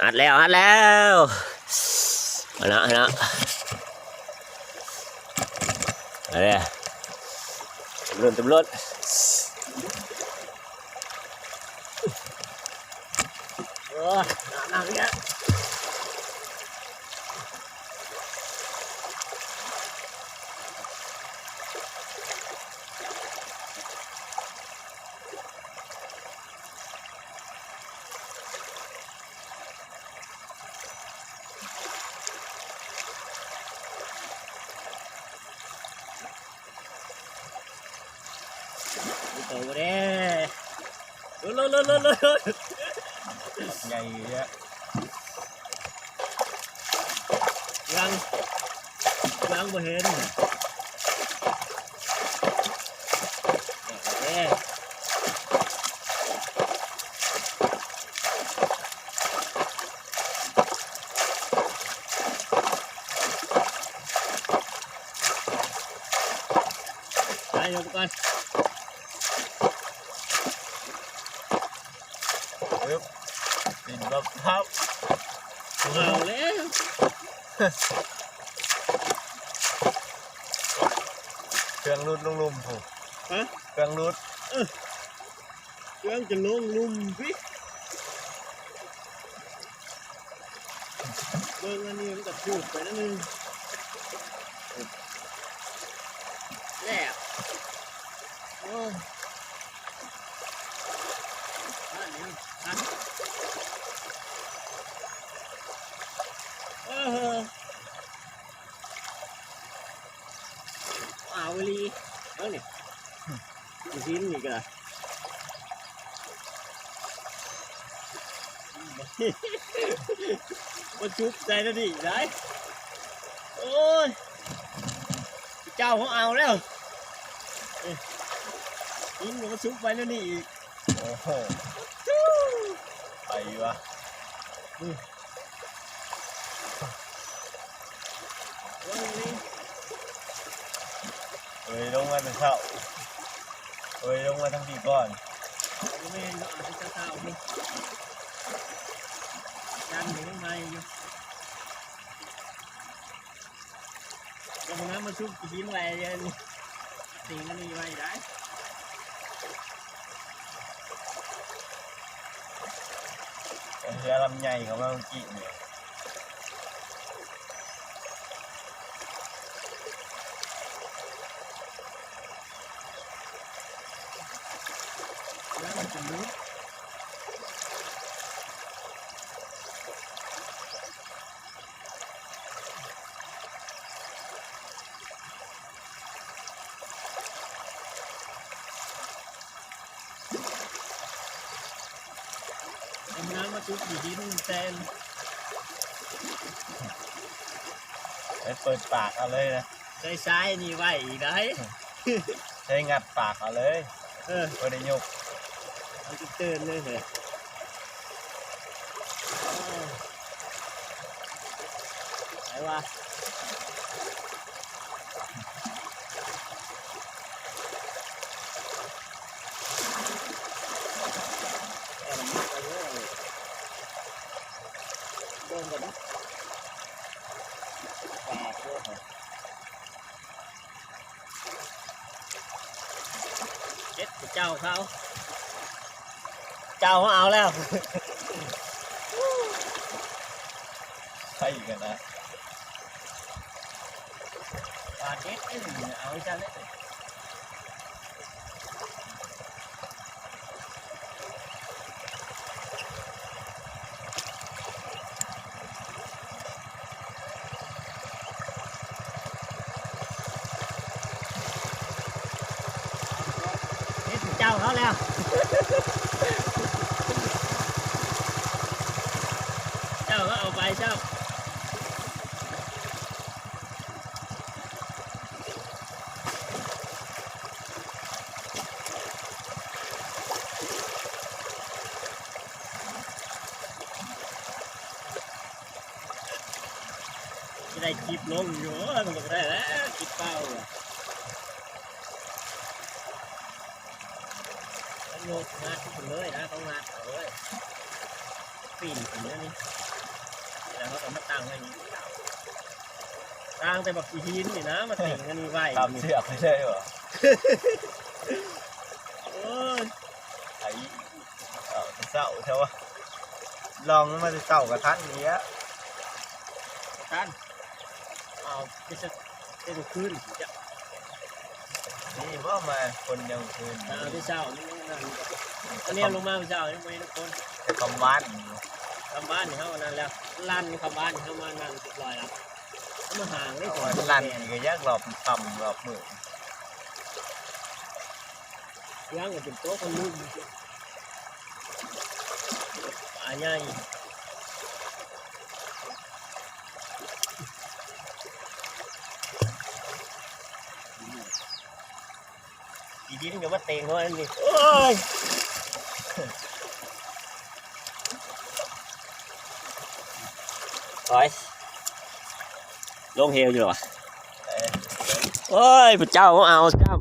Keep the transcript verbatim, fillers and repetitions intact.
อัดแล้ว อัดแล้ว เอาละ เอาละ เอาเลย ตำรวจ ตำรวจ โอ้ย หนาว หนาวอีกแล้ว โตเด้ โลด โลด โลด โลด ใหญ่อยู่เนี่ย ยัง ยังบ่เห็น เอ๊ะ ไปลงก่อน ปึ๊บ ปิดบับพับ เอาแล้ว เครื่องหลุดลงลุ่มพุ้น ฮะ เครื่องหลุด เออ เครื่องจะลงลุ่มสิ เบิ่งอันนี้มันก็พูดไปแล้วนึง แล้ว โอ้ อันนี้ อัน เออ เอาอีหลี เอานี่ อีกชิ้นนี่ก็ มาชุบใส่แล้วนี่ได้ โอ้ย เจ้าเขาเอาแล้ว เอ้ย ยิงมันก็ชุบไปแล้วนี่อีก โอ้โห ไปวะ อืม วันนี้ เอ้ย ลงมาแต่เช้า เอ้ย ลงมาทั้งปีก่อน แม่นเนาะ อาจจะเช้าๆอยู่ ยันอยู่ข้างในอยู่ เดี๋ยวผมน้ำมาชุบกินไว้เดี๋ยวนี้ ตีกันนี่ไว้ได้ เรือลำใหญ่ของเราเมื่อกี้เนี่ย แล้วมันจะลึก เอาน้ำมาจุ่มอยู่ที่นู่นแทน ไปเปิดปากเอาเลยนะ ใช้ซ้ายนี่ไว้อีกได้ ใช้งัดปากเอาเลย เออ บ่ได้ยก มันจะตื่นเลยเหรอ ไหนวะ เบิ่งก่อนนะ ปลาตัวของ เจ็ดเจ้าเขา เจ้าเขาเอาแล้ว ใช่กันนะ ปลาเจ็ดเอ้ย เอาจังเลย นี่เจ้าเขาแล้ว เจ้าก็เอาไปเจ้า จะได้คลิปลงอยู่ เออ มันก็ได้แล้ว คลิปเป้าอะ ต้องโยกงัดขึ้นเลยนะ ต้องงัดเอาเลย ปีนขึ้นแล้วนี่ แล้วเขาก็มาตั้งไว้นี่ ตั้งแต่บักขี้หินนี่นะ มาติ่งอันนี้ไว้ ตามเสือกไปเลยเหรอ โอ้ย ไอ้เอาเศร้าใช่ปะลองมันมาเศร้ากับท่านนี้อะ ท่านเอาไปสักเป็นคืนจะ นี่ว่ามาคนเดียวคืน เอาที่เช้านี่นั่นอันนี้ลงมาเช้านี่ไม่ทุกคน แต่คำบ้าน คำบ้านนี่เขานั่นแล้วลั่นคำบ้านนี่เขามานั่งเรียบร้อยแล้วเขามาห่างได้ เอา ก่อน อันลั่นนี่ก็ยากหลอบคำหลอบมือ ย่างกับเป็นโต๊ะคนลูกปลาใหญ่ อีกทีนึงก็มาเต็งเขาอันนี้โอ้ย โอ้ย ลงเหวอยู่หรอวะ โอ้ย พระเจ้าเอาเจ้า